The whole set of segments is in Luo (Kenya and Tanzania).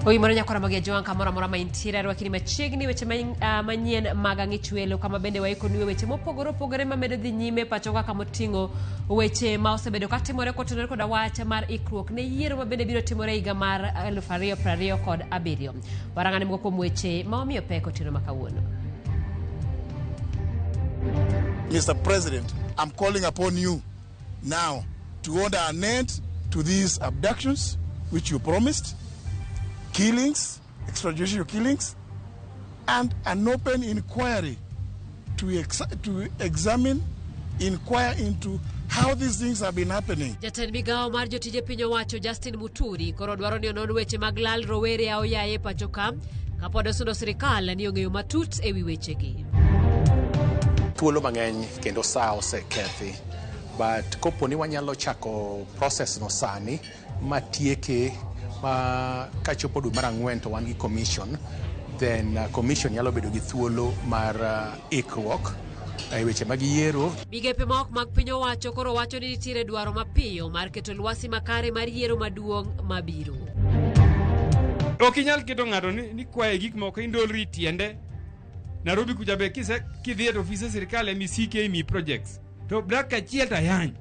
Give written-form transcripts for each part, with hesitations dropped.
Oimore nyakwara mag Jowang' kamoro amora ma intiere arwakini machiegni weche manyien mag ang'ich welo kama bende waikoniwe weche mopogore opogore mamedo dhi nyime pacho kaka moting'o weche ma osebedo katimore kotenore koda wach mar ikruok ne yiero ma bende biro timore higa mar 2027. Warang'ane moko kuom weche ma wamiyo pek otieno ma kawuono. Mr. President, I'm calling upon you now to order an end to these abductions which you promised, killings, extrajudicial killings, and an open inquiry to examine, inquire into how these things have been happening. Jatend migawo mar jotije piny owacho Justin Muturi koro dwaro ni onon weche mag lal rowere aoyaye pacho ka kapod osundo sirikal ni ong'eyo matut ewi wechegi. Thuolo mang'eny kendo saa osekethi, but kopo ni wanyalo chako process no sani matieke ma kachopo dwe mar ang'wen to wan gi commission, then commission nyalo bedo gi thuolo mar ikruok e weche mag yiero. Migepe ma ok mag piny owacho koro wacho ni nitiere dwaro mapiyo mar keto lwasi makare mar yiero maduong' mabiro. Ok inyal keto ng'ato ni kwaye gik moko indolri tiende. Nairobi kucha be kise kidhi e ofise sirikal emisike imi projects. To dakika achiel to ayany.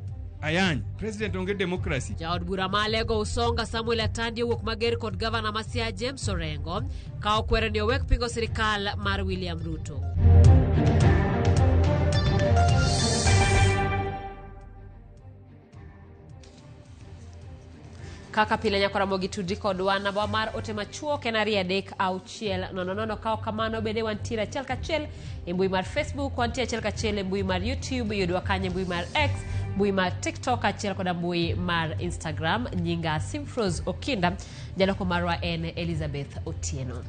Ayany. President onge democracy. Jaod bura ma Alego Usonga Samuel Atandi owuok mager kod gavana ma Siaya James Orengo ka okwero ni owek pingo sirikal mar William Ruto. Kaka pile nyakwara Ramogi tudri kodwa namba mar ote machuok en 23600. Ka ok kamano bende wantiere achiel kachiel e mbui mar Facebook, wantiere achiel kachiel e mbui mar YouTube, yudwa kanyo e mbui mar X, mbui mar TikTok achiel koda mbui mar Instagram. Nyinga Simfrose Okinda, jaloko marwa en Elizabeth Otieno.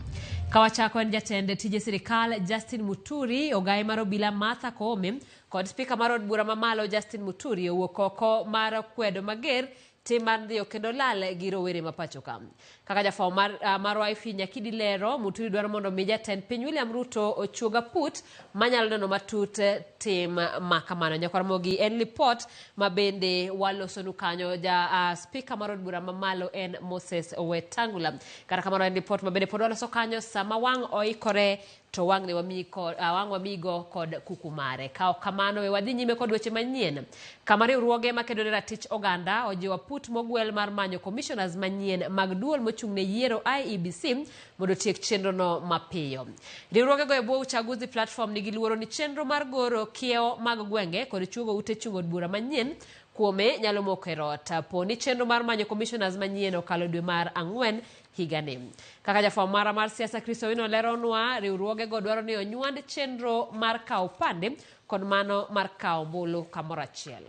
Kawachako en jatend tije sirikal Justin Muturi, ogaye mar obila Martha Koome kod spika mar od bura mamalo Justin Muturi owuok oko mar kwedo mager tim mar dhiyo kendo lal gi rowere ma pacho ka. Kaka jafwambo marwa Ifi Nyakidi lero, Muturi dwaro mondo mi jatend piny William Ruto ochuog aput manyalo neno matut tim ma kamano. Nyakwar Ramogi en lipot ma bende walosonu kanyo. Ja spika mar od bura mamalo en Moses Wetangula. Kata kamano en lipot ma bende pod waloso kanyo sama wang' oikore to wang' ne wamiyi kod, wang' wamigo kod kuku mare. Ka ok kamano, we wadhi nyime kod weche manyien. Kama riwruoge makedo ne ratich oganda ojiwo aput mogwel mar manyo commissioners manyien mag duol mochung' ne yiero IEBC mondo otiek chenrono mapiyo. Riwruogego e bwo Uchaguzi Platform nigi luoro ni chenro mar goro kiewo mag gwenge kod chuogo ute chung' od bura manyien kuome nyalo moko e rot. Po ni chenro mar manyo commissioners manyien okalo dwe mar 4 higani. Kaka jafwambo mara mar siasa Chris Owino leronwa, riwruogego dwaro ni onywand chenro mar kawo pande kod mano mar kawo ombulu kamoro achiel.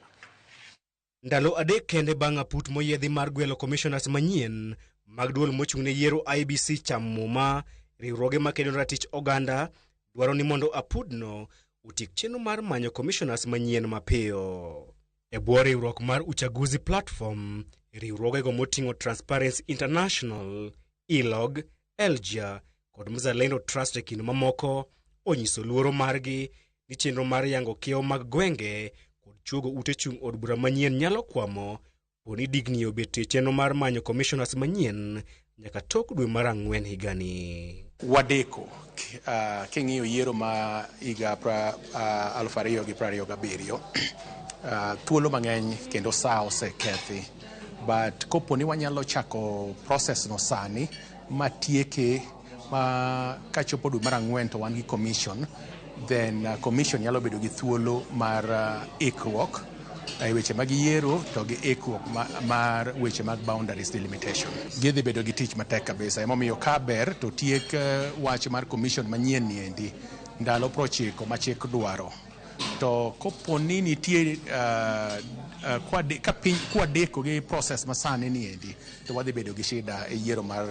Ndalo 3 kende bang' aput moyiedhi mar gwelo commissioners manyien mag duol mochung' ne yiero IEBC cham muma, riwruoge makedo ne ratich oganda dwaro ni mondo apudno otiek chenro mar manyo commissioners manyien mapiyo. E bwo riwruok mar Uchaguzi Platform, riwruogego moting'o Transparency International, ILOG, Elgia kod Mzalendo Trust e kind mamoko onyiso luoro margi ni chenro mar yango kiewo mag gwenge kod chuogo ute chung' od bura manyien nyalo kwamo po ni digni obet e chenro mar manyo commissioners manyien nyaka tok dwe mar 4 higani. Wadeko king'iyo yiero ma higa 2027, thuolo mang'eny kendo saa osekethi, but kopo ni wanyalo chako process no sani matieke ma kachopo dwe mar 4 to wan gi commission, then commission nyalo bedo gi thuolo mar ikruok e weche mag yiero to gi ikruok mar weche mag boundaries delimitation. Gidhi bedo gi tich matek kabisa, emomiyo ka ber to tiek wach mar commission manyien ni endi ndalo 90 ma chik dwaro. To kopo ni nitie ka piny kwadeko gi process masani ni endi to wadhi bedo gi shida e yiero mar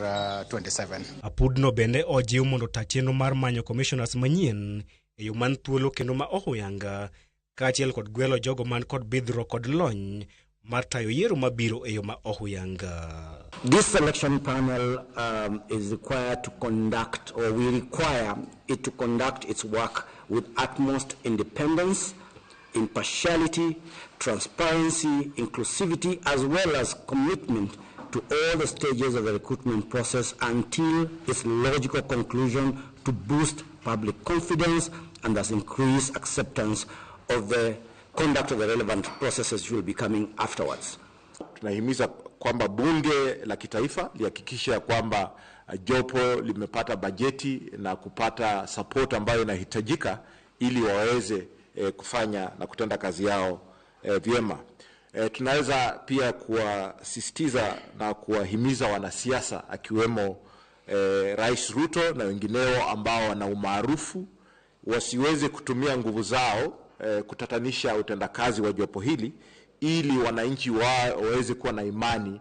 27. Apudno bende ojiw mondo ta chenro mar manyo commissioners manyien e yo man thuolo kendo ma ohuyanga, kaachiel kod gwelo jogo man kod bidhruok kod lony mar tayo yiero mabiro e yo ma ohuyanga. This selection panel is required to conduct, or we require it to conduct its work with utmost independence, impartiality, transparency, inclusivity, as well as commitment to all the stages of the recruitment process until its logical conclusion to boost public confidence and thus increase acceptance of the conduct of the relevant processes which will be coming afterwards. Tunahimiza kwamba bunge la kitaifa lihakikishe ya kwamba jopo limepata bajeti na kupata support ambayo inahitajika ili waweze kufanya na kutenda kazi yao vyema. Tunaweza pia kuwasisitiza na kuwahimiza wanasiasa akiwemo Rais Ruto na wengineo ambao wana umaarufu wasiweze kutumia nguvu zao kutatanisha utendakazi wa jopo hili ili wananchi waweze kuwa na imani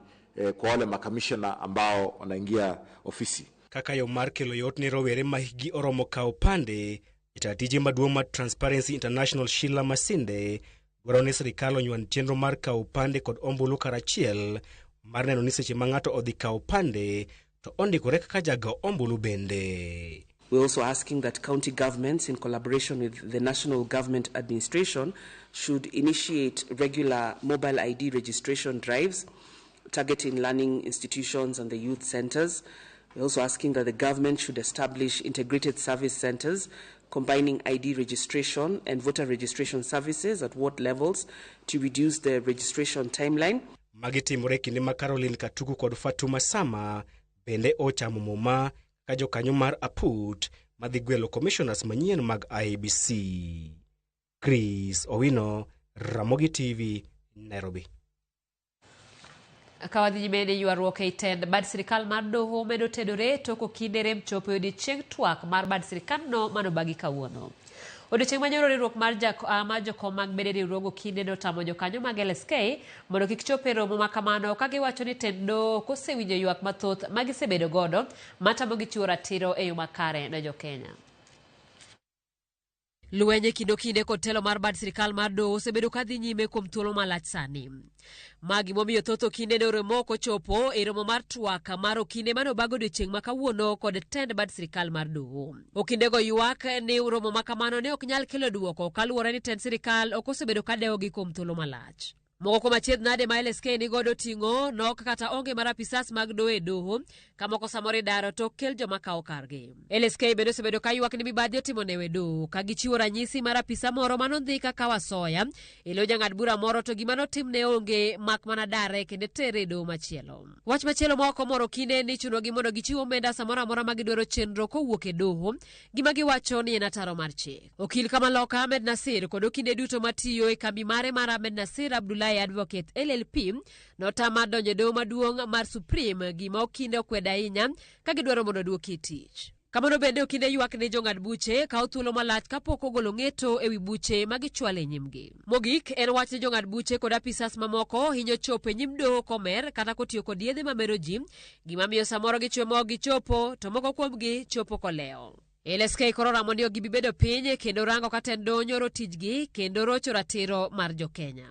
kwa wale makamishna ambao wanaingia ofisi. Kaka yo mar kelo yot ne rowere ma hikgi oromo kawo opande, jata tije maduong' mar Transparency International Sheila Masinde dwaro ni sirikal onyuan chenro mar kawo opande kod ombulu karachiel mar neno ni seche ma ng'ato odhi kawo opande to ondikore kaka jago ombulu bende. We're also asking that county governments, in collaboration with the National Government Administration, should initiate regular mobile ID registration drives targeting learning institutions and the youth centers. We're also asking that the government should establish integrated service centers combining ID registration and voter registration services at ward levels to reduce the registration timeline. Magi timore kinde ma Caroline Katuku kod Fatuma Sama bende ochamo muma ka jokanyo mar aput madhi gwelo commissioners manyien mag IEBC. Chris Owino, Ramogi TV, Nairobi. Ka wadhi nyime ni ywaruok ei tend bad sirikal mar doho medo tedore tok okinde rem chopo e odiechieng twak mar bad sirikandno manobagi kawuono. Odiechieng' manyoro riwruok mar jokom mag bede riwruog okinde notamo jokanyo mag LSK mondo kik chop e romo ma kamano ka giwacho ni tend doho ok osewinjo ywak mathoth ma gisebedo godo matamogi chiwo ratiro e yo makare ne jokenya. Lweny e kind okinde kod telo mar bad sirikal mar doho osebedo ka dhi nyime kuom thuolo malach sani. Ma gimomiyo thoth okinde ne oremo kochopo e romo mar twak mar okinde mane obag odiechieng' ma kawuono kod tend bad sirikal mar doho. Okindego ywak ni romo ma kamano ne ok nyal kelo duoko kaluwore ni tend sirikal ok osebedo ka dewogi kuom thuolo malach. Moko kuom achiedh nade ma LSK nigodo ting'o nok kata onge mar apisas mag doho e doho ka moko samoro idaro to ok kel joma kawo kargi. LSK bende osebedo ka ywak ni mibadhi otimo newe doho ka gichiwo ranyisi mar apisa moro manodhi ka kawo asoya e lo jang'ad bura moro to gima notimne onge mak mana dare kendo tere e doho machielo. Wach machielo ma ok omoro okinde ni ichunogi mondo gichiw omenda samoro amora ma gidwaro chenro kowuok e doho, gima giwacho ni en ataro mar chik. Okil Kamaloka Ahmed Nasir kod okinde duto matiyo e kambi mare mar Ahmed Nasir Abdullahi Advocate LLP notama donjo e doho maduong' mar Supreme, gima okinde okwedo ahinya ka gidwaro mondo oduoki e tich. Kamano bende okinde ywak ni jong'ad buche kawo thuolo malach kapok ogolo ng'eto ewi buche ma gichwalo e nyimgi. Mogik en wach ni jong'ad buche kod apisas mamoko hinyo chopo e nyim doho komer kata kotiyo kod yedhe mamero ji, gima miyo samoro gichwe ma ok gichopo to moko kuomgi chopo kolewo. LSK koro oramo ni ok gibi bedo piny kendo rango ka tend doho nyoro tijgi kendo rocho ratiro mar jokenya.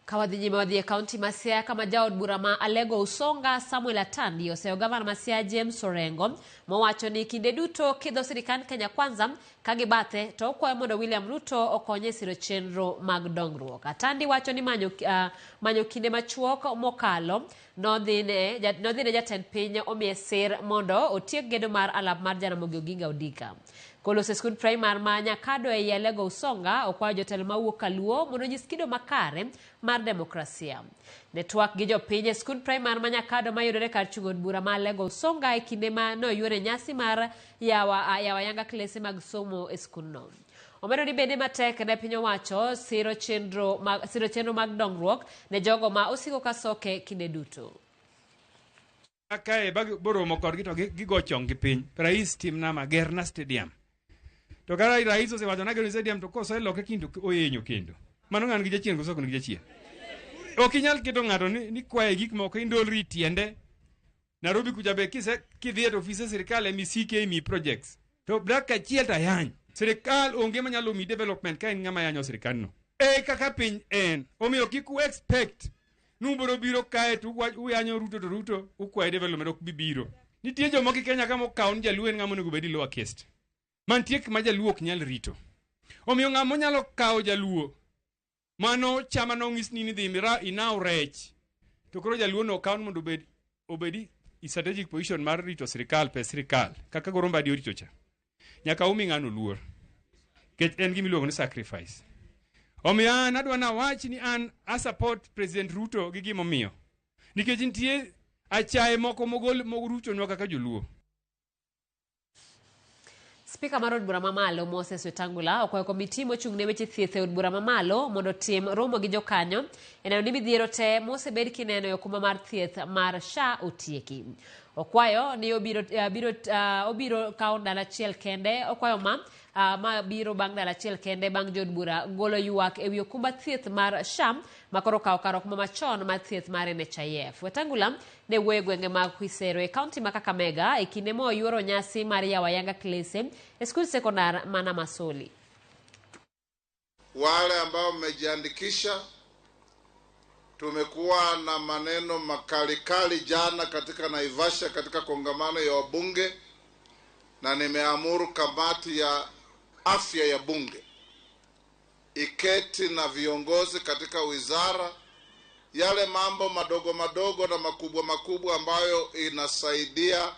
Ka wadhi nyime wadhi e kaunti ma Siaya kama jaod bura ma Alego Usonga Samuel Atandi oseyo gavana ma Siaya James Orengo mowacho ni kinde duto kidho sirikand Kenya Kwanza ka gibathe to okwayo mondo William Ruto okonye siro chenro mag dongruok. Atandi wacho ni manyo kinde machuok mokalo nodhi ne jatend piny omiye sir mondo otiek gedo mar alap mar Jaramogi Oginga Odinga. Koloso e skund primar ma Nyakado ei Alego Usonga okwayo jotelo mawuok Kaluo mondo onyis kido makare mar demokrasia. Ne twak gi jopiny e skund primar ma Nyakado mayudore kar chung' od bura ma Alego Usonga e kinde ma noyuore nyasi mar yawa yanga klese mag somo e skundno. Omedo ni bende matek ne piny owacho siro chenro mag dongruok ne jogo ma osiko ka soke kinde duto. Kae boromo kodgi to gigo chong gi piny. Rais timna magerna stadium. To kara rais osewacho na gero stadium to koso loke kendo oyenyo kendo. Mano ng'an gi jachien koso ok gi jachien. Ok inyal keto ng'ato ni kwaye gik moko indolri tiende. Nairobi kucha be kidhi e ofise sirikal e misike mi projects. To dakika achiel to ayany. Sirikal onge manyalo mi development ka en ng'ama yanyo sirikal no. E kaka piny en. Omiyo kik u expect numbro biro kae to uyanyo Ruto to Ruto ukwaye development ok bi biro. Nitie jomoko e Kenya ka mokawo ni jaluo en ng'ama onego bed ni lower caste. Mantie ma jaluo ok nyal rito. Omiyo ng'ama onyalo kawo jaluo mano chama nong'is ni dhi inaw rech. To koro jaluo no okaw mondo obed obedi i strategic position mar rito sirikal pes sirikal kaka Goro Mbadi orito cha. Nyaka umi ng'ano luor. Nikech en gima iluongo ni sacrifice. Omiyo an adwa nawach ni an a support President Ruto gi gimomiyo. Nikech nitie achaye moko mogol moruchonwa kaka joluo. Spika mar od bura mamalo Moses Wetangula okwayo komiti mochung' ne weche thieth e od bura mamalo mondo otim romo gi jokanyo e neno ni midhiero te mosebed kineno e okumba mar thieth mar SHA otieki. Okwayo ni obiro, biro, obiro kawo ndalo achiel kende okwayo ma ma biro bang' ndalo achiel kende bang' jood bura golo ywak e wi okumba thieth mar SHA ma koro okawo kar okumba machon mar thieth mar NHIF. Wetangula ne wuoyo e gwenge mag Khwisero e kaunti ma Kakamega e kinde ma oyuoro nyasi mar yawo ayanga klese e skul sekondar ma Namasoli. Wale ambao mmejiandikisha, tumekuwa na maneno makalikali jana katika Naivasha katika kongamano ya wabunge, na nimeamuru kamati ya afya ya bunge iketi na viongozi katika wizara, yale mambo madogo madogo na makubwa makubwa ambayo inasaidia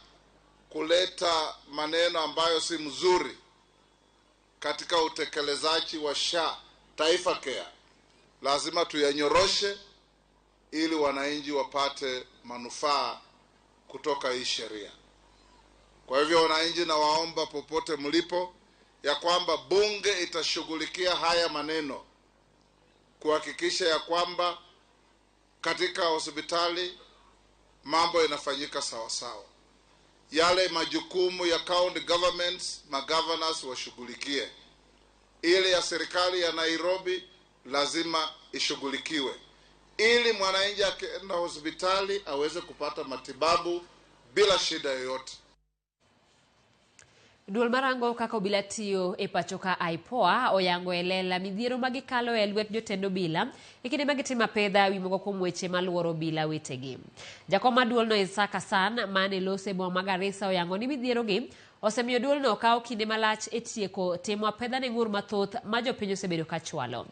kuleta maneno ambayo si mzuri katika utekelezaji wa SHA Taifa Care, lazima tuyanyoroshe ili wananchi wapate manufaa kutoka hii sheria. Kwa hivyo wananchi, nawaomba popote mlipo ya kwamba bunge itashughulikia haya maneno kuhakikisha ya kwamba katika hospitali mambo yanafanyika sawa sawa. Yale majukumu ya county governments, magovernors washughulikie. Ile ya serikali ya Nairobi lazima ishughulikiwe ili mwananchi akienda hospitali aweze kupata matibabu bila shida yoyote. Duol marango kaka obila tiyo e pacho ka IPOA oyango e lela midhiero ma gikalo e lwet jotend obila e kinde ma gitimo apedha ewi moko kuom weche maluoro obila wetegi. Jakom mar duolno Isaac Hassan mane loso e boma ma Garissa oyango ni midhierogi osemiyo duolno okawo kinde malach e tieko timo apedha ne ng'ur mathoth ma jopiny osebedo ka chwalo.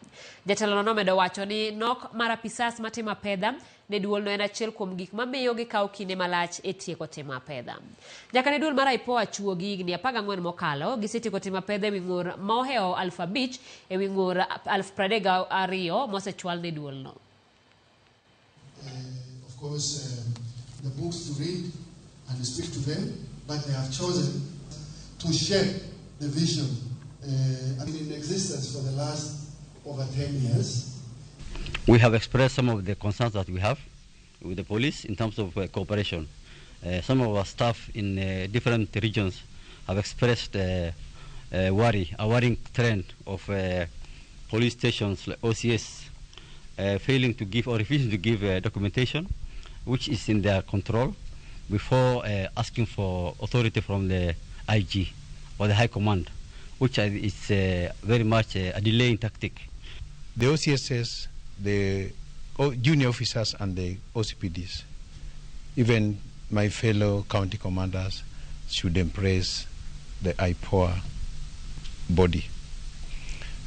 Jatelono nomedo wacho ni nok mar apisas matimo apedha ne duolno en achiel kuom gik mamiyo gikawo kinde malach e tieko timo apedha. Nyaka ne duol mar IPOA chuogi higni 14 mokalo, gisetieko timo apedha ewi ng'ur ma ohewo 5,000 ewi ng'ur 32,000 mosechwal ne duolno. Of course, the books to read and speak to them, but they have chosen to share the vision in existence for the last over 10 years. We have expressed some of the concerns that we have with the police in terms of cooperation. Some of our staff in different regions have expressed worry, a worrying trend of police stations like OCS failing to give or refusing to give documentation, which is in their control, before asking for authority from the IG or the High Command, which is very much a delaying tactic. The OCSs, the junior officers and the OCPDs, even my fellow county commanders, should embrace the IPOA body.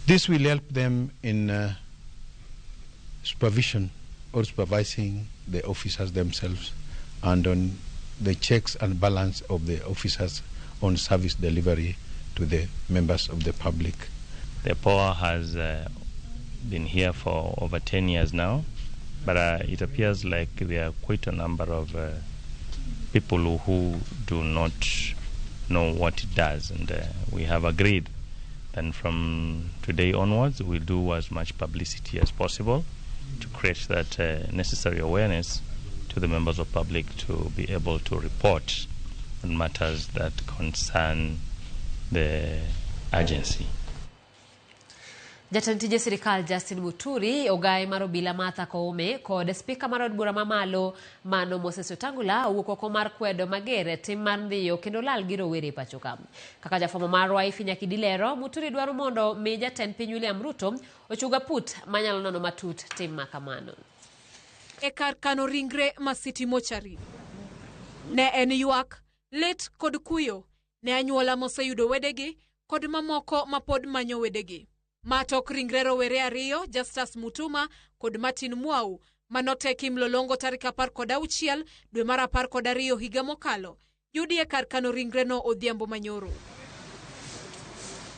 This will help them in supervision or supervising the officers themselves and on the checks and balance of the officers on service delivery to the members of the public. The IPOA has been here for over 10 years now, but it appears like there are quite a number of people who do not know what it does, and we have agreed that from today onwards we'll do as much publicity as possible to create that necessary awareness to the members of public to be able to report on matters that concern the agency. Jatend tije sirikal Justin Muturi ogaye mar obila Martha Koome kod spika mar od bura mamalo Mano Moses Wetangula owuok oko mar kwedo mager tim mar ndhiyo kendo lal gi rowere e pacho ka. Kaka jafwambo marwa Ifinya Kidilero, Muturi dwaro mondo mi jatend piny William Ruto ochung aput manyalo nono matut tim makamano. E kar kano ringre ma City Mortuary. Ne en ywak, lit kod kuyo ne anyuola moseyudo wedegi kod mamoko mapod manyo wedegi. Matok ringre rowere ariyo, Justus Mutuma kod Martin Mwau, manoteki Mlolongo tarik 16 dwe mar 12 higa mokalo yudi e kar kano ringreno odhiambo manyoro.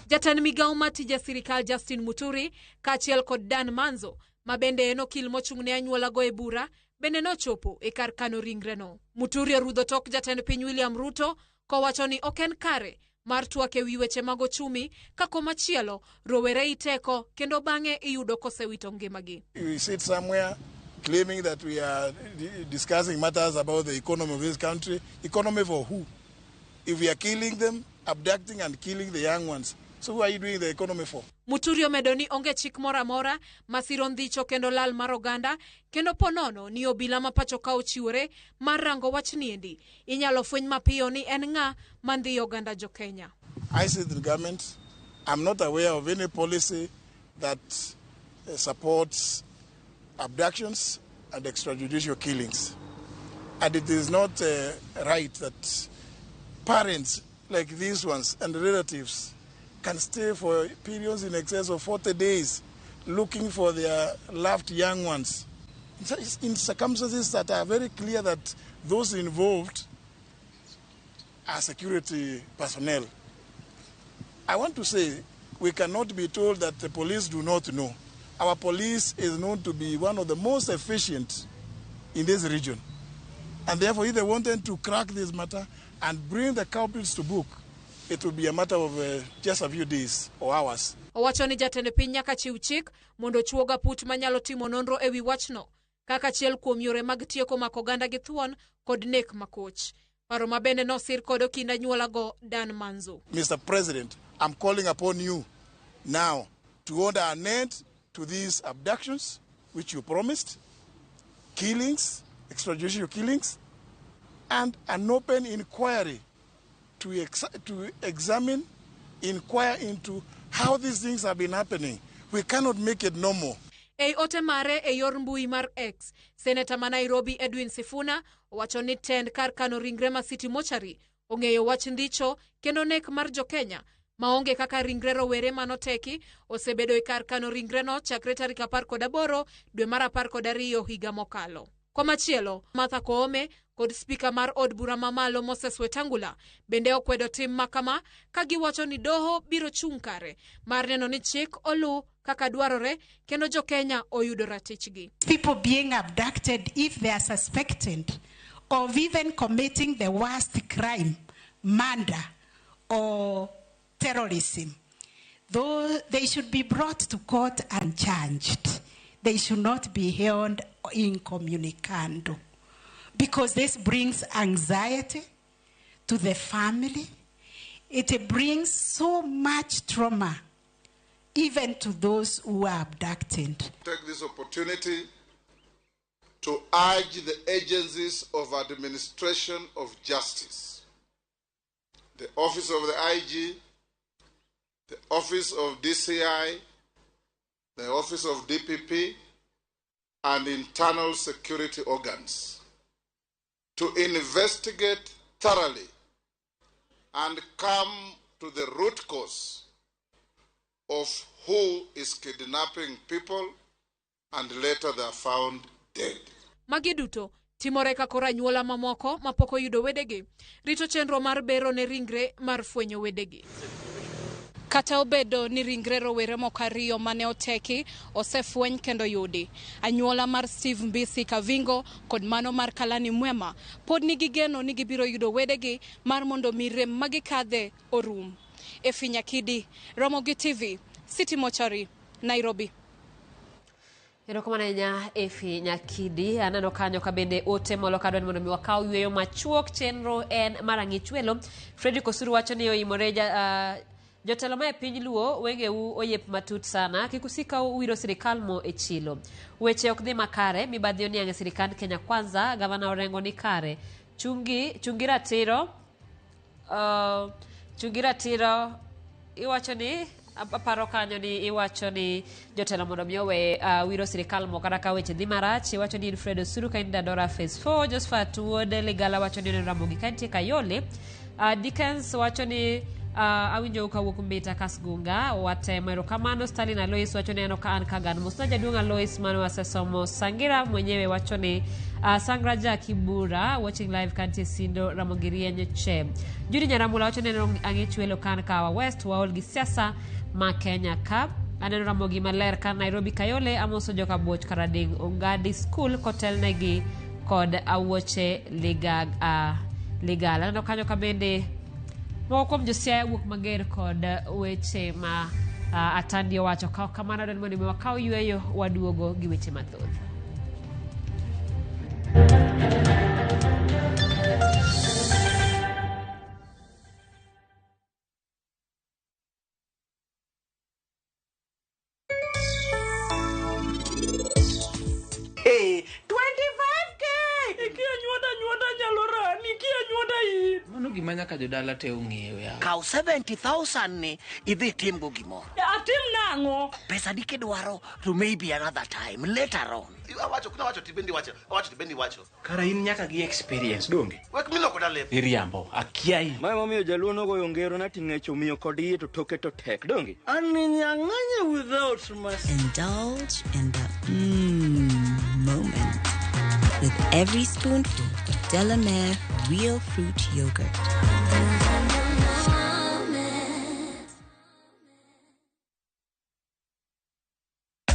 Jatend migawo mar tije sirikal Justin Muturi kaachiel kod Dan Manzo ma bende en okil mochung' ne anyuolago e bura bende nochopo e kar kano ringreno. Muturi orudho tok jatend piny William Ruto kowacho ni ok en kare mar twak ewi weche mag ochumi ka komachielo rowere iteko kendo bang'e iyudo kosewito ngimagi. We sit somewhere claiming that we are discussing matters about the economy of this country. Economy for who? If we are killing them, abducting and killing the young ones, so who are you doing the economy for? Muturi omedo ni onge chik moro amora masiro ndhicho kendo lal mar oganda kendo ponono ni obila ma pacho ka ochiwore mar rango wach niendi inyalo fweny mapiyo ni en ng'a mandhiyo oganda jo Kenya. I say to the government, I'm not aware of any policy that supports abductions and extrajudicial killings. And it is not right that parents like these ones and relatives can stay for periods in excess of 40 days looking for their loved young ones. In circumstances that are very clear that those involved are security personnel. I want to say we cannot be told that the police do not know. Our police is known to be one of the most efficient in this region. And therefore, if they wanted to crack this matter and bring the culprits to book, it will be a matter of just a few days or hours. Owacho ni jatend piny nyaka chiw chik mondo chuog aput manyalo timo nonro ewi wachno kaka achiel kuom yore mag tieko mako oganda gi thuon kod nek makoch. Paro ma bende nosir kod okinda anyuolago Dan Manzo. Mr. President, I'm calling upon you now to order an end to these abductions, which you promised, killings, extrajudicial killings, and an open inquiry to examine, inquire into how these things have been happening. We cannot make it normal. Ei ote mare e yor mbui mar X, seneta ma Nairobi Edwin Sifuna owacho ni tend kar kano ringre ma City Mortuary ong'eyo wach ndicho kendo nek mar jo-Kenya maonge kaka ringre rowere manoteki osebedo e kar kano ringreno chakre tarik 18 dwe mar 12 higa mokalo. Komachielo, Martha Koome kod spika mar od bura mamalo Moses Wetangula bende okwedo tim makama ka giwacho ni doho biro chung' kare mar neno ni chik oluw kaka dwarore kendo jo-Kenya oyudo ratichgi. People being abducted if they are suspected of even committing the worst crime, murder or terrorism, though they should be brought to court and charged. They should not be held incommunicado, because this brings anxiety to the family. It brings so much trauma, even to those who are abducted. Take this opportunity to urge the agencies of administration of justice, the Office of the IG, the Office of DCI, the Office of DPP, and internal security organs to investigate thoroughly and come to the root cause of who is kidnapping people and later they are found dead. Magi duto timore ka koro anyuola mamoko mapok oyudo wedegi rito chenro mar bero ne ringre mar fwenyo wedegi. Kata obedo ni ringre rowere moko ariyo mane oteki osefweny kendo yudi, anyuola mar Steve Mbisi Kavingo kod mano mar Kalani Mwema pod nigi geno ni gibiro yudo wedegi mar mondo mi rem magikadhe orum. Efi Nyakidi, Ramogi TV, City Mortuary, Nairobi. Erokamano ahinya Efi Nyakidi. Aneno kanyo ka bende ote molo kadwa ni mondo mi wakaw yueyo machuok. Chenro en mar ang'ich welo. Fredrick Osuru wacho ni oimore jotelo ma e piny Luo wengeu oyep matut sana. Kik usik ka uwiro sirikal mo e chilo. Weche ok dhi makare. Mibadhi oniang' e sirikand Kenya Kwanza. Gavana Orengo ni kare. Chungi ratiro. Chungi ratiro. Iwacho ni aparo kanyo ni iwacho ni jotelo mondo mi owe wiro sirikal mo kata ka weche dhi marach. Iwacho ni Fred Osuru ka in Dandora Phase 4. Josephat Wuod Ligala wacho ni oneno Ramogi ka nitie Kayole. Dickens wacho ni Awinjo kawuok Mbita Kasgunga watemo. Erokamano. Stalin Alois wacho ni aneno ka an kagan. Mosna jaduong' Alois mane wasesomo. Sangira mwenyewe wacho ni Sangraja Kibura watching live kantie Sindo Ramogi Rieny Che. Judy Nyaramula wacho ni aneno ang'ich welo kan Kawa West waol gi siasa ma Kenya ka. Aneno Ramogi maler kan Nairobi Kayole amoso joka Buoch Karading Ongadi School kotelnegi kod awuoche Ligal. Aneno kanyo ka bende moko kuom josiaya wuok mager kod weche ma Atandi owacho. Kaw kamano dwani mondo mi wakaw yueyo waduogo gi weche mathoth. Hey, 25K! Ikia nyuonda nyalo rani, ikia nyuonda in. Mano gima nyaka jodala te ong'eyo ya. Kaw 70,000 ni idhi timgo gimoro. Atim nang'o? Pesa di kidwaro to maybe another time later on. Awacho kuna wacho tibendi wacho, awacho tibendi wacho. Kara in nyaka gi experience donge? Wek miloko da lep. Iriambo, akiai. Mae momiyo jaluo nogoyo ngero nati ng'ech omiyo kod iye to toke to tek donge? Aninyang'anye without mercy. Indulge in the moment with every spoonful of Delamere Real Fruit Yogurt.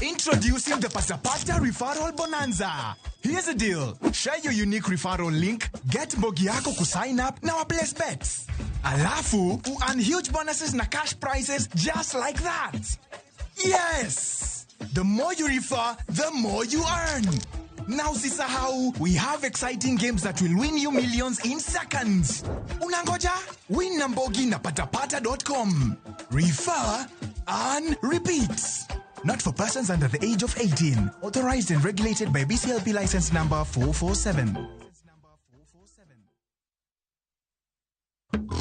Introducing the Pasapata Referral Bonanza. Here's the deal. Share your unique referral link, get mbogi yako kusign up na waplace bets. Alafu, earn huge bonuses na cash prizes just like that. Yes! The more you refer, the more you earn. Now usisahau, we have exciting games that will win you millions in seconds. Unangoja? Win na mbogi na patapata.com. Refer, earn, repeat. Not for persons under the age of 18. Authorized and regulated by BCLP license number 447.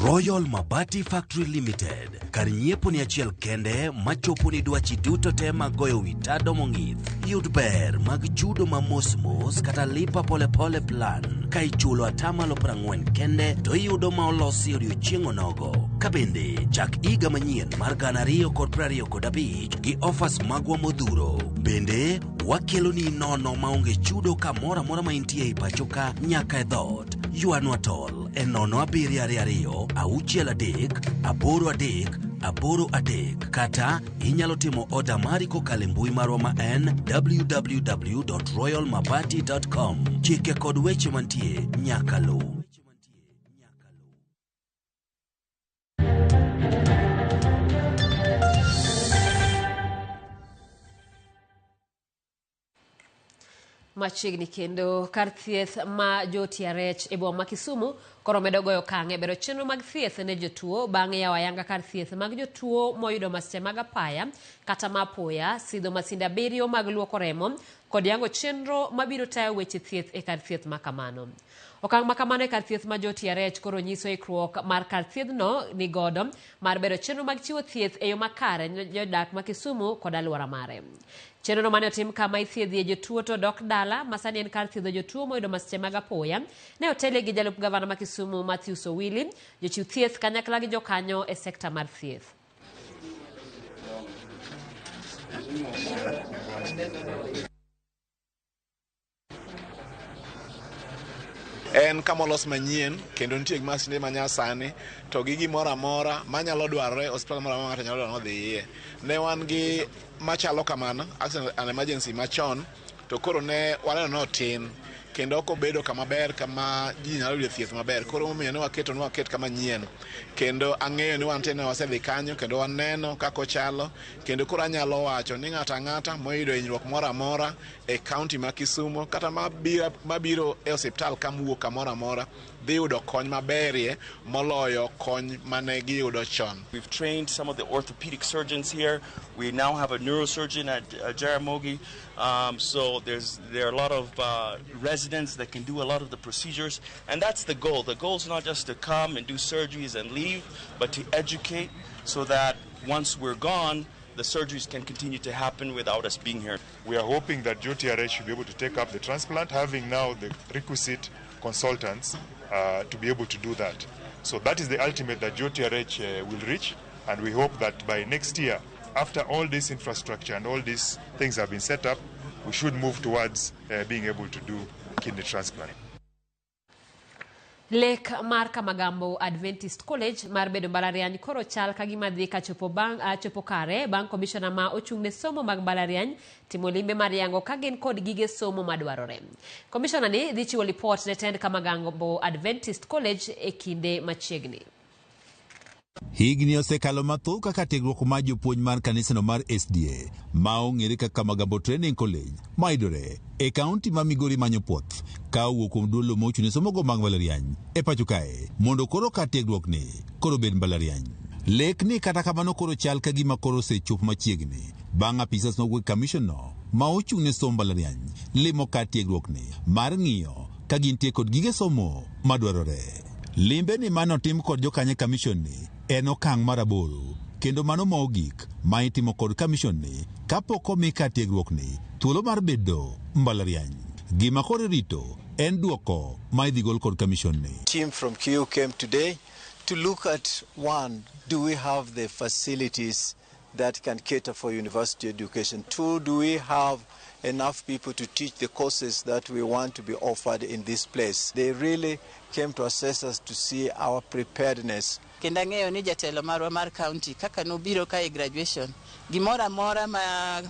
Royal Mabati Factory Limited. Kar nyiepo ni achiel kende machopo ni dwachi duto te mag goyo wi tado mong'ith. Yud ber mag chudo ma mos mos kata lipa polepole plan. Ka ichulo atamalo 40 kende to iyudo ma olosi odiochieng' onogo. Ka bende chak higa manyien mar 2025 gi offers magwa modhuro. Bende wakeloni nono maonge chudo kamoro amora ma intie e pacho ka nyaka e dhoot. Ywanwa tol e 0 7 2 6 3 8 3 8 3 kata inyalo timo oda mari kokalo e mbui marwa ma en www.royalmabati.com. Chike kod weche mantie nyaka luw. Machiegni kendo kar thieth ma jo-TRH e boma ma Kisumu koro medo goyo okang' e bero chenro mag thieth ne jotuo bang' yawo ayanga kar thieth mag jotuo moyudo masiche mag apaya kata ma apoya, sidho masinde 7 mag luoko remo kod yango chenro mabiro tayo weche thieth e kar thieth ma kamano. Okang' ma kamano e kar thieth ma jo-TRH koro nyiso ikruok mar kar thiethno ni godo mar bero chenro mag chiwo thieth e yo makare ne jodak ma Kisumu kod alwora mare. Chenro mane otim kama ithiedhie jotuo to dok dala ma sani en kar thiedho jotuo moyudo masiche mag apoya ne otelie gi jalup gavana ma Kisumu Matthews Owili, jochiw thieth kanyakla gi jokanyo e sekta mar thieth. En kama olos manyien kendo nitie gi masinde manyasani to gi gimoro amora manyalo dwarore e osiptal moro amora ng'ato nyalo dwaro ni odhi iye. Ne wan gi machalo kamano, accident and emergency machon, to koro ne waneno ni otin kendo ok obedo kama ber kama ji nyalo yudo thieth maber. Koro momiyo ne waketo ni waket kama nyien kendo ang'eyo ni wantie ne wasedhi kanyo kendo waneno kaka ochalo kendo koro anyalo wacho ni ng'ato ang'ata moyudo hinyruok moro amora e kaunti ma Kisumu kata mabiro e osiptal kamuwuok kamoro amora dhi yudo kony maberie moloyo kony mane giyudo chon. We've trained some of the orthopedic surgeons here. We now have a neurosurgeon at Jaramogi. So there are a lot of residents that can do a lot of the procedures, and that's the goal. The goal is not just to come and do surgeries and leave, but to educate so that once we're gone, the surgeries can continue to happen without us being here. We are hoping that JTRH should be able to take up the transplant, having now the requisite consultants to be able to do that. So that is the ultimate that JOTRH will reach, and we hope that by next year, after all this infrastructure and all these things have been set up, we should move towards being able to do kidney transplant. Lek mar Kamagambo Adventist College mar bedo mbalariany koro chal ka gima dhi ka chopo bang' chopo kare bang' komishona ma ochung' ne somo mag mbalariany timo limbe mar yango ka gin kod gige somo madwarore. Komishona ni dhi chiwo lipot ne tend Kamagambo Adventist College e kinde machiegni. Higni osekalo mathoth kaka tiegruok mar jopuonj mar kanisano mar SDA ma ong'ere kaka Kamagambo Training College mayudore e kaunti ma Migori manyo puoth ka owuok kuom duol mochung' ne somogo mag mbalariany e pacho kae mondo koro kar tiegruok ni koro bed mbalariany. Lek ni kata kamano koro chal ka gima koro osechopo machiegni bang' apisas mowuok e kamishon no ma ochung' ne somo mbalariany limo kar tiegruok ni mar ng'iyo ka gintie kod gige somo madwarore. Limbe ni manotim kod jokanyo e kamishon ni en okang' mar 8 kendo mano ma ogik ma itimo kod kamishon ni kapok omi kar tiegruok ni thuolo mar bedo mbalariany. Gima koro irito en duoko ma idhi gol kod kamishon ni. Team from KU came today to look at, one, do we have the facilities that can cater for university education? Two, do we have enough people to teach the courses that we want to be offered in this place? They really came to assess us to see our preparedness. Kendo ang'eyo ni jatelo marwa mar county kaka nobiro ka e graduation, gimoro amora ma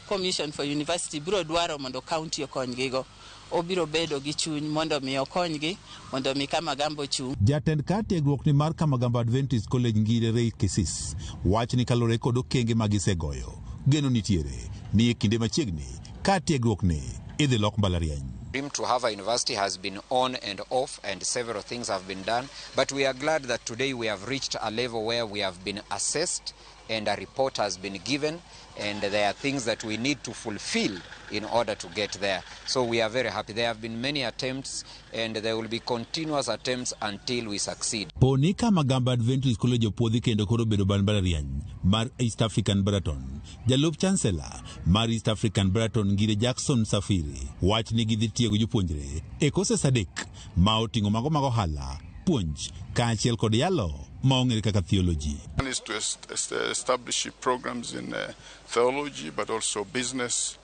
Commission for University biro dwaro mondo county okonygigo, obiro bedo gi chuny mondo mi okonygi mondo mi Kamagambo chung'. Jatend kar tiegruok ni mar Kamagambo Adventist College Ngire Ray Kisis wach ni kaluwore kod okenge ma gisegoyo, geno nitiere ni e kinde machiegni kar tiegruok ni idhi lok mbalariany. Dream to have a university has been on and off, and several things have been done, but we are glad that today we have reached a level where we have been assessed and a report has been given, and there are things that we need to fulfill in order to get there. So we are very happy. There have been many attempts, and there will be continuous attempts until we succeed. Poni Kamagambo Adventist College opuodhi kendo koro bedo mbalariany mar East African Baraton. Jalup Chancellor mar East African Baraton Ngire Jackson Safiri wach ni gidhi tiego jopuonjre e courses 3 ma oting'o mago mag ohala, puonj kaachiel kod yalo ma ong'ere kaka theology. One is to establish programs in theology, but also business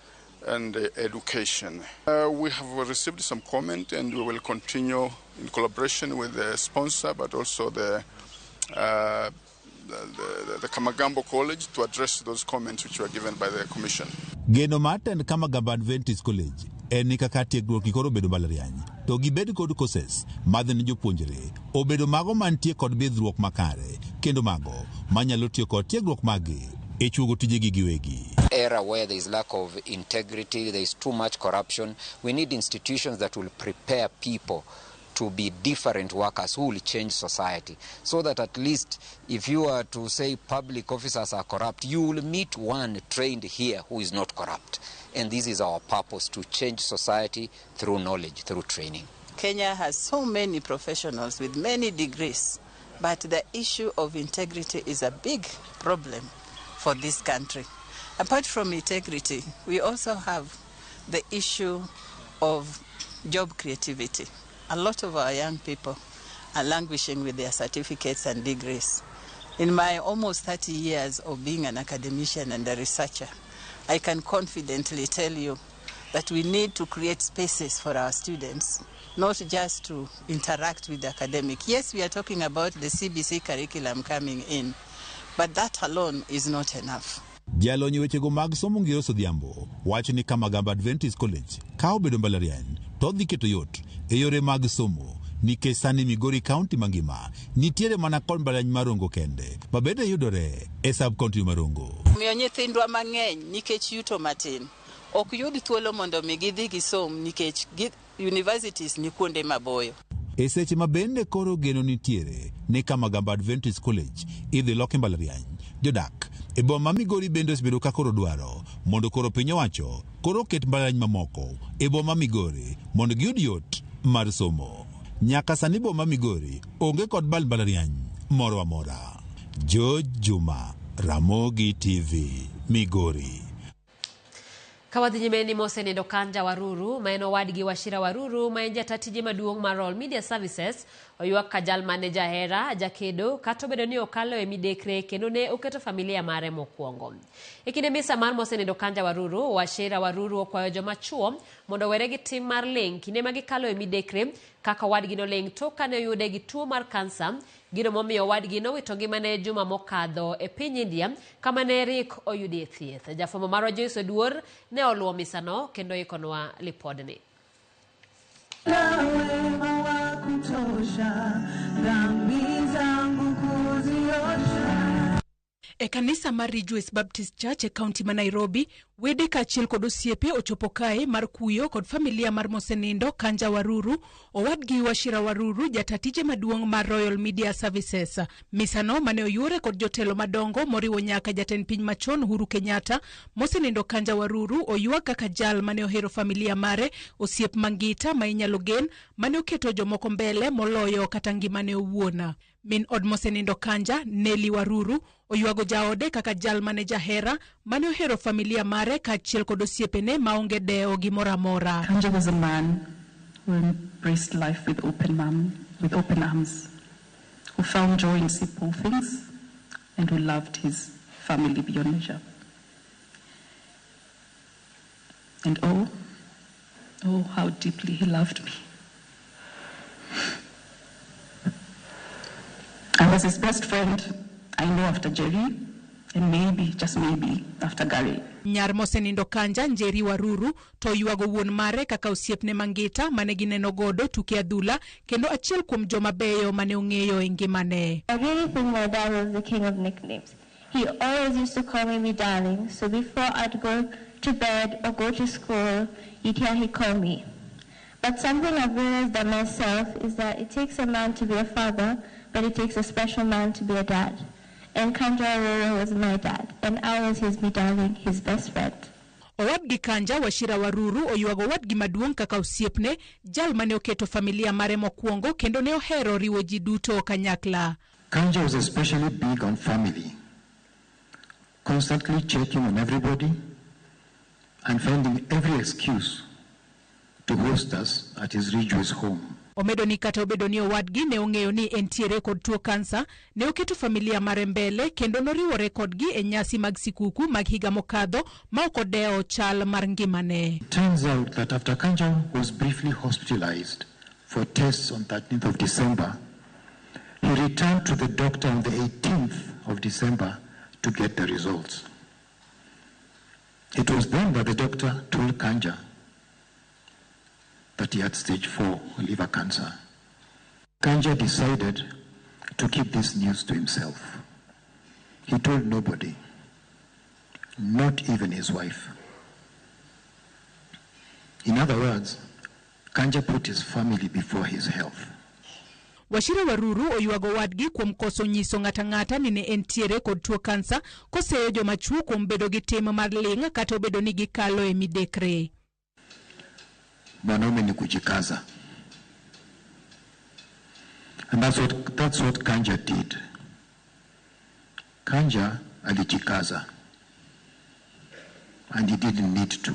and education. We have received some comment, and we will continue in collaboration with the sponsor, but also the Kamagambo College to address those comments which were given by the commission. Geno mar tend Kamagambo Adventist College en ni kaka tiegruok ni koro bedo mbalariany to gibed kod courses madhi ne jopuonjre obedo mago mantie kod bidhruok makare kendo mago manyalo tiyo kod tiegruok maggi e chuogo tijegi giwegi. Era where there is lack of integrity, there is too much corruption. We need institutions that will prepare people to be different workers who will change society, so that at least if you are to say public officers are corrupt, you will meet one trained here who is not corrupt. And this is our purpose, to change society through knowledge, through training. Kenya has so many professionals with many degrees, but the issue of integrity is a big problem for this country. Apart from integrity, we also have the issue of job creativity. A lot of our young people are languishing with their certificates and degrees. In my almost 30 years of being an academician and a researcher, I can confidently tell you that we need to create spaces for our students, not just to interact with the academic. Yes, we are talking about the CBC curriculum coming in, but that alone is not enough. Jalony wechego mag somo Ngire Odhiambo wacho ni Kamagambo Adventist College ka obedo mbalariany to odhi keto yot e yore mag somo nikech sani Migori County mangima nitiere mana kod mbalariany mar Rongo kende ma bende yudore e sub county mar Rongo. Omiyo nyithindwa mang'eny nikech yuto matin ok yud thuolo mondo mi gidhi gisom nikech universities ni kuonde maboyo. E seche ma bende koro geno nitiere ni Kamagambo Adventist College idhi loki mbalariany, jodak e boma Migori bende osebedo ka koro dwaro mondo koro piny owacho koro oket mbalariany mamoko e boma Migori mondo giyud yot mar somo. Nyaka sani boma Migori onge kod mbalariany moro amora. George Juma, Ramogi TV, Migori. Ka wadhi nyime ni mosenindo Kanja Waruru, ma en owadgi Wachira Waruru, ma en jata tije maduong' mar Royal Media Services, oywak ka jal mane jahera, jakedo, kata obedo ni okalo e midekre kendo ne oketo familia mare mokwongo. E kinde misa mar mosenindo Kanja Waruru, Wachira Waruru okwayo joma chuo mondo owere gi tim mar ling' kinde ma gikalo e midekre kaka owadgi noling' tok kane oyude gi tuo mar kansa, gino momiyo owadgi nowito ngimane juma mokadho e piny India kama ne rik oyudie thieth. Jafwambo marwa Joyce Oduor ne oluwo misano kendo ikonwa lipodni. Na wema wa kutosha, dhambi zangu kuziosha. E kanisa mar Ridgeways Baptist Church e kaunti ma Nairobi, wede kaachiel kod osiepe ochopo kae mar kuyo kod familia mar mosenindo Kanja Waruru, owadgi Wachira Waruru, jata tije maduong' mar Royal Media Services. Misano mane oyuore kod jotelo madongo moriwo nyaka jatend piny machon Uhuru Kenyatta, mosenindo Kanja Waruru oywak kaka jal mane ohero familia mare, osiep mangita ma inyalo gen, mane oketo jomoko mbele moloyo kata ngimane owuon. Min od mosenindo Kanja, Nelly Waruru, oywago jaode kaka jal mane jahera, mane ohero familia mare kaachiel kod osiepene maonge dewo gimoro amora. Kanja was a man who embraced life with open arms, who found joy in simple things, and who loved his family beyond measure. And oh, oh, how deeply he loved me. I was his best friend, I know, after Jerry, and maybe, just maybe, after Gary. Nyar mosenindo Kanja, Njeri Waruru, to oywago wuon mare kaka osiepne mangita mane gineno godo tuke adhula kendo achiel kuom joma beyo mane ong'eyo e ngimane. I really think my dad was the king of nicknames. He always used to call me darling, so before I'd go to bed or go to school, you'd hear he call me. But something I've realized that myself is that it takes a man to be a father, but it takes a special man to be a dad. And Kanja Waruru was my dad, and I was his darling, his best friend. Owadgi Kanja, Wachira Waruru, oywago owadgi maduong' kaka osiepne, jal mane oketo familia mare mokwongo kendo ne ohero riwo ji duto kanyakla. Kanja was especially big on family, constantly checking on everybody and finding every excuse to host us at his Ridgeways home. Omedo ni kata obedo ni owadgi ne ong'eyo ni entiere kod tuo kansa, ne oketo familia mare mbele kendo noriwore kodgi e nyasi mag sikuku mag higa mokadho ma ok odewo chal mar ngimane. It turns out that after Kanja was briefly hospitalized for tests on 13th of December, he returned to the doctor on the 18th of December to get the results. It was then that the doctor told Kanja that he had stage 4 liver cancer. Kanja decided to keep this news to himself. He told nobody, not even his wife. In other words, Kanja put his family before his health. Wachira Waruru oywago wadgi kuom koso nyiso ng'ata ng'ata ni ne entiere kod tuo kansa, koseyo joma chuo kuom bedo gi tim mar ling' kata obedo ni gikalo e midekre. Mwanaume ni kujikaza. And that's what Kanja did. Kanja alijikaza. And he didn't need to.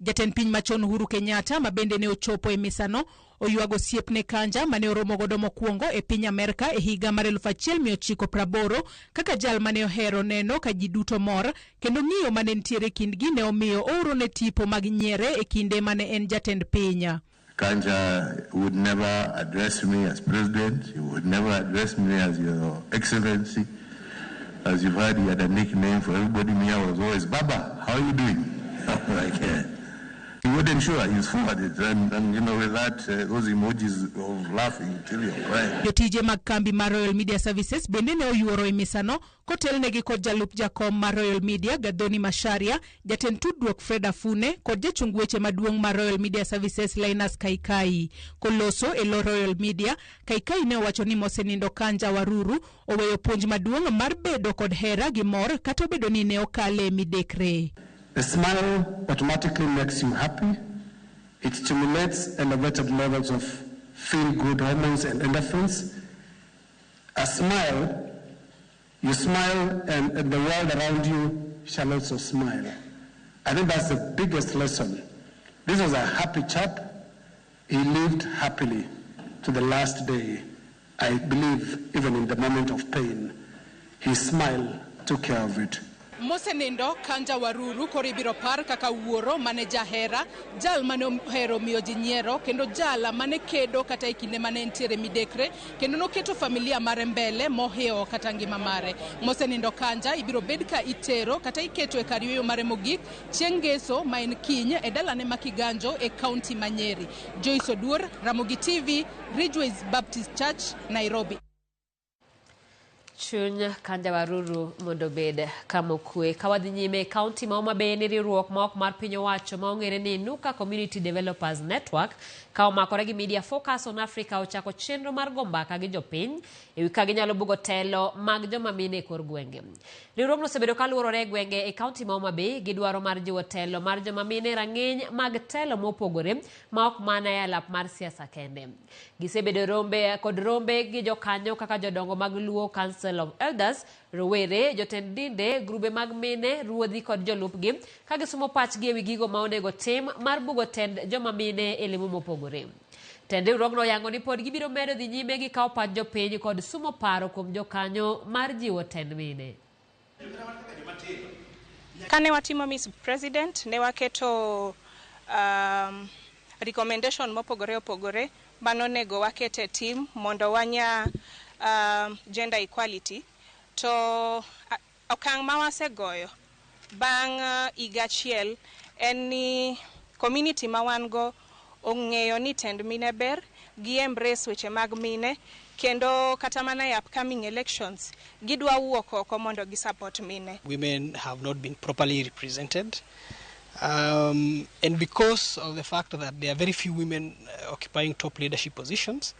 Jatend piny machon Uhuru Kenyatta ma bende ne ochopo e misano oywago osiepne Kanja mane oromo godo mokwongo e piny Amerka e higa mar 1980 kaka jal mane ohero neno ka ji duto mor kendo ng'iyo mane nitiere kindgi ne omiyo oorone tipo mag nyiere e kinde mane en jatend piny. Kanja would never address me as president. He would never address me as your excellency. As you've heard, he had a nickname for everybody. Me, I was always, Baba, how are you doing? Like, he wouldn't sure he's forwarded, and you know, with that, those emojis of laughing till you're crying. Jotije mag kambi mar Royal Media Services bende ne oyuoro e misano kotelnegi kod jalup jakom mar Royal Media Gathoni Macharia, jatend tudruok Fred Afune kod jachung weche maduong' mar Royal Media Services Linus Kaikai. Koloso e lo Royal Media, Kaikai ne owacho ni mosenindo Kanja Waruru oweyo puonj maduong' mar bedo kod hera gi mor kata obedo ni ne okale midekre. The smile automatically makes you happy. It stimulates elevated levels of feel-good hormones and endorphins. A smile, you smile and the world around you shall also smile. I think that's the biggest lesson. This was a happy chap. He lived happily to the last day. I believe even in the moment of pain, his smile took care of it. Mosenindo Kanja Waruru koro ibiro par kaka wuoro mane jahera, jal mane ohero miyo ji nyiero, kendo jal mane kedo kata e kinde mane entiere midekre, kendo noketo familia mare mbele mohewo kata ngima mare. Mosenindo Kanja ibiro bed ka itero kata iketo e kar yueyo mare mogik chieng' ngeso ma en kiny e dalane ma Kiganjo e kaunti ma Nyeri. Joyce Oduor, Ramogi TV, Ridgeways Baptist Church, Nairobi. Chuny Kanja Waruru mondo obed kama okwe. Ka wadhi nyime e kaunti ma Homa Bay ni riwruok ma ok mar piny owacho ma ong'ere ni Inuka Community Developers Network ka omakore gi Media Focus on Africa ochako chenro mar go mbaka gi jopiny e wi ka ginyalo bugo telo mag joma mine e kor gwenge. Riwruogno osebedo ka luorore e gwenge e kaunti ma Homa Bay gi dwaro mar jiwo telo mar joma mine e rang'iny mag telo mopogore ma ok mana e alap mar siasa kende. Gisebedo rombe kod rombe gi jokanyo kaka jodongo mag Luo Council of Elders, rowere, jotend dinde, grube mag mine, ruodhi kod jolupgi ka gisumo pachgi ewi gigo ma onego tim mar bugo tend joma mine e lemo mopogore. Tend riwruogno oyango ni pod gibiro medo dhi nyime gi kawo pach jopiny kod sumo paro kuom jokanyo mar jiwo tend mine. Kane watimo Miss President, ne waketo recommendation mopogore opogore manonego waket e tim mondo wanya gender equality. To okang' ma wasegoyo bang' higa achiel en ni community ma wan go ong'eyo ni tend mine ber, gi embrace weche mag mine, kendo kata mana e upcoming elections gidwa wuok oko mondo gi support mine. Women have not been properly represented. And because of the fact that there are very few women occupying top leadership positions,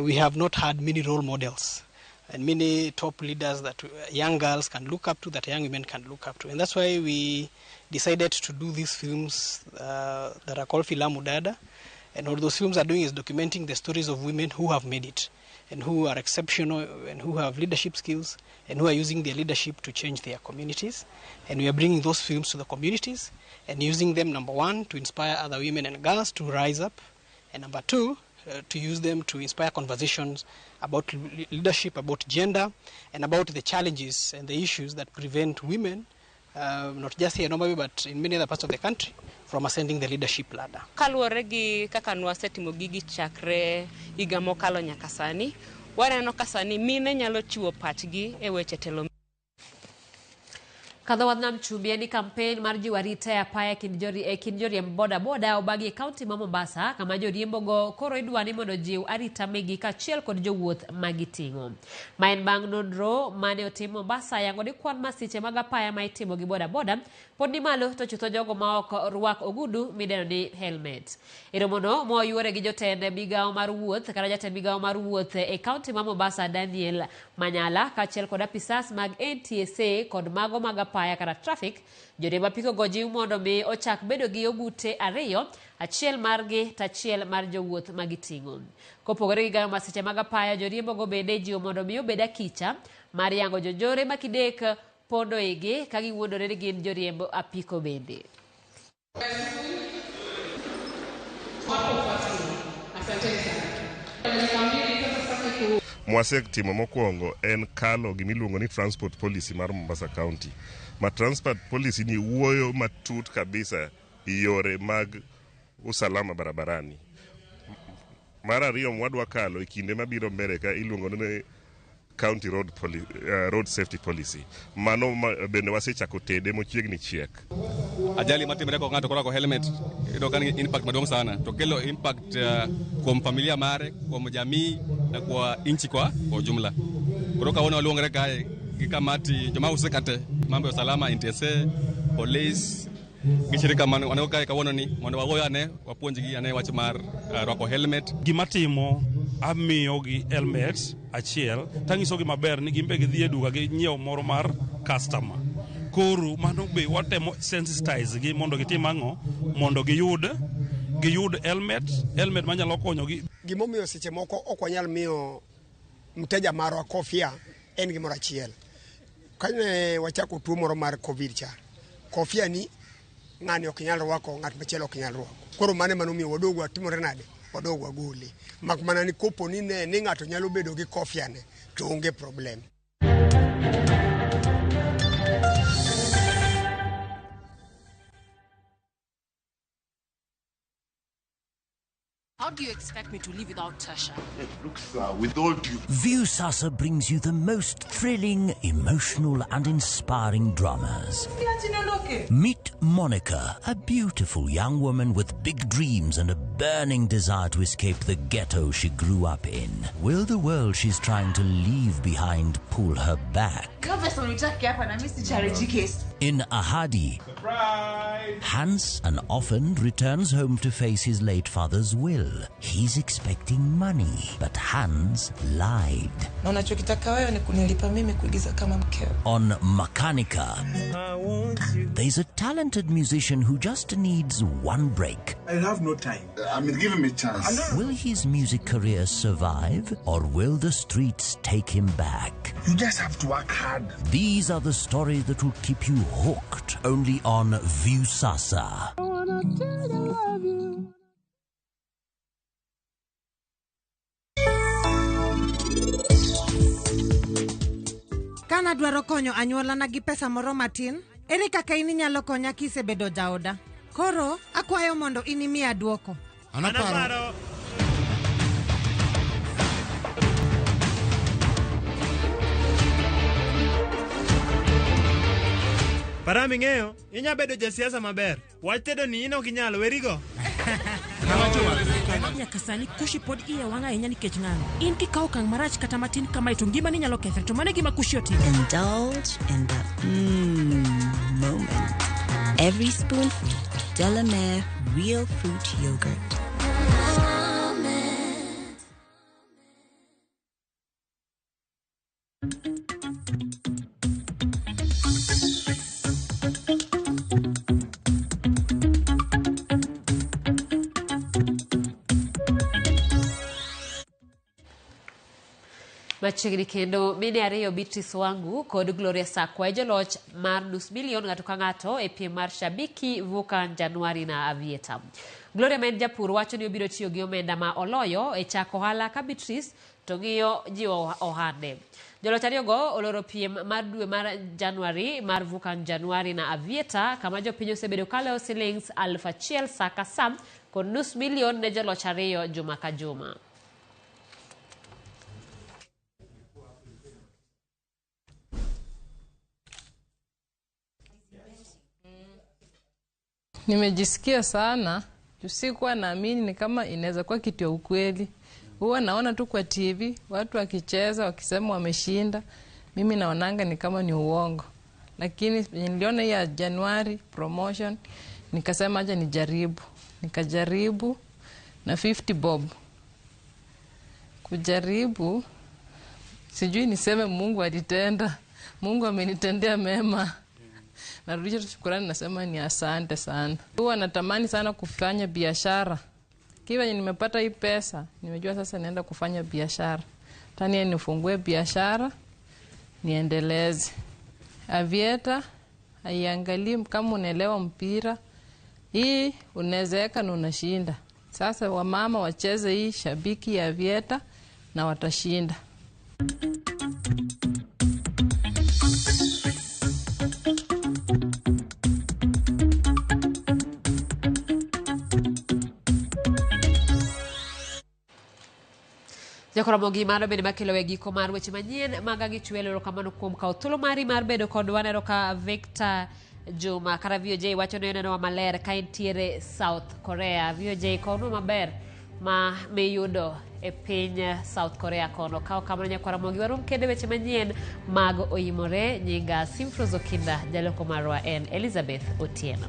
we have not had many role models and many top leaders that young girls can look up to, that young women can look up to. And that's why we decided to do these films that are called Filamu Dada. And what those films are doing is documenting the stories of women who have made it and who are exceptional and who have leadership skills and who are using their leadership to change their communities. And we are bringing those films to the communities and using them, number one, to inspire other women and girls to rise up, and number two, to use them to inspire conversations about leadership, about gender, and about the challenges and the issues that prevent women, not just here in Homa Bay, but in many other parts of the country, from ascending the leadership ladder. Kaluwore gi kaka nwasetimo gigi chakre higa mokalo nyaka sani, waneno ka sani mine nyalo chiwo pachgi e weche telo. Kadho wadh nam chumbi en ni kampen mar jiwo arita e apaya e kind joriemb boda boda obagi e kaunti ma Mombasa kama joriembogo koro idwa ni mondo ojiw arita megi kaachiel kod jowuoth ma giting'o. Ma en bang' nonro mane otim Mombasa yango ni kwan masiche mag apaya ma itimo gi boda boda pod ni malo to chutho jogo ma ok rwak ogudu midendo ni helmet. E romono moyuore gi jotend migawo mar wuoth kata jatend migawo mar wuoth e kaunti ma Mombasa Daniel Manyala kaachiel kod apisas mag NTSA kod mago mag apaya kata traffic, joriemb apiko go jiw mondo mi ochak bedo gi ogute ariyo, achiel margi to achiel mar jowuoth ma giting'o. Kopogore gi gayo masiche mag apaya, joriembo go bende jiwo mondo mi obed akicha mar yango jonjore ma kidek pondo igi ka giwuondore ni gin joriemb apiko bende. Mwasetimo mokwongo en kalo gimiluongo ni transport policy mar Mombasa County. Ma transport policy ni wuoyo matut kabisa yore mag usalama barabarani. Mar ariyo mwadwa kalo e kinde mabiro mbele ka iluongo ni county road, road safety policy. Mano bende wasechako tede mochiegni chiek. Ajali matimre ko ng'ato korwako helmet iyudo ka nigi impact maduong' sana to kelo impact kuom familia mare, kuom jamii na kwa nchi kwa ujumla. Koro kawuono waluongre kae gi kamati joma husika te mambo ya usalama, NTSA, police gi shirika man wan go kae kawuono ni mondo wagoyo ane wapuonjgi ane wach mar rwako helmet. Gima timo amiyogi helmet achiel tanyisogi maber ni gin be gidhi e duka ginyiew moro mar customer. Koro mano be watemo sensitize gi mondo gitim ang'o mondo giyud helmet manyalo konyogi. Gimomiyo seche moko ok wanyal miyo mteja marwa kofia en gimoro achiel. Kane wachako tuo moro mar COVID cha, kofia ni ng'ani ok nyal rwako, ng'at machielo ok nyal rwako. Koro mano ema nomiyo wadogo watimore nade? Wadogo wagole. Mak mana ni kopo ni ne ni ng'ato nyalo bedo gi kofia ne to onge problem. How do you expect me to live without Tasha? Look, sir, with all due Viusasa brings you the most thrilling, emotional, and inspiring dramas. Meet Monica, a beautiful young woman with big dreams and a burning desire to escape the ghetto she grew up in. Will the world she's trying to leave behind pull her back? In Ahadi, Hans, an orphan, returns home to face his late father's will. He's expecting money, but Hans lied. Na unachokitaka wewe ni kunilipa mimi kuigiza kama mkeo. On Makanika, there's a talented musician who just needs one break. I have no time. I mean, give him a chance. Will his music career survive, or will the streets take him back? You just have to work hard. These are the stories that will keep you hooked only on Viusasa. Kana dwaro konyo anyuolana gi pesa moro matin, ere kaka in inyalo konya kisebedo jaoda? Koro, akwayo mondo in imiya duoko. An aparo. Param ing'eyo, inya bedo jasiasa maber. Wach tedo ni in ok inyal, werigo. Nyaka sani Kushi pod iye wang' ahinya nikech ng'ano. In kikawo okang' marach kata matin kamae to ngimani nyalo kethre to mano e gima Kushi otimo. Indulge in the moment. Every spoonful of Delamere real fruit yogurt. Machiegni kendo mine ariyo Beatrice Wangu kod Gloria Sakwa e joloch mar nus milion ng'ato ka ng'ato e piem mar Shabiki Vuka Januari na Aviator. Gloria ma en japur wacho ni obiro tiyo gi omenda ma oloyo e chako ohala ka Beatrice to ng'iyo jiwo ohande. Joloch ariyogo oloro piem mar dwe mar Januari mar Vuka Januari na Aviator kama jopiny osebedo kaloyo silings 1,000 sa ka sa kod nus milion ne joloch ariyo juma ka juma. Nimejisikia sana juu sikuwa naamini ni kama inaweza kuwa kitu ya ukweli. Huwa naona tu kwa TV watu wakicheza wakisema wameshinda, mimi naonanga ni kama ni uongo. Lakini niliona hii ya Januari promotion nikasema acha nijaribu. Nikajaribu na 50 bob. Kujaribu sijui niseme Mungu alitenda. Mungu amenitendea mema. Narudisha tu shukurani, nasema ni asante sana. Huwa natamani sana kufanya biashara. Kiwa nimepata hii pesa, nimejua sasa naenda kufanya biashara. Tani nifungue biashara, niendeleze. Aviator haiangalii kama unaelewa mpira. Hii unaweza na unashinda. Sasa wamama wacheze hii shabiki ya Aviator na watashinda. Jakoromogi mano bende makelo e giko mar weche manyien mag Agichwelo. Erokamano kuom kawo thuolo mari mar bedo kodwa. Aneno ka Victor Juma kata VOJ wacho ni onenowa maler ka entiere South Korea. VOJ kono maber ma miyudo e piny South Korea kono. Kawo kamano nyakwaramogi warom kendo weche manyien mag Oimore. Nyinga Simfros Okinda, jaloko marwa en Elizabeth Otieno.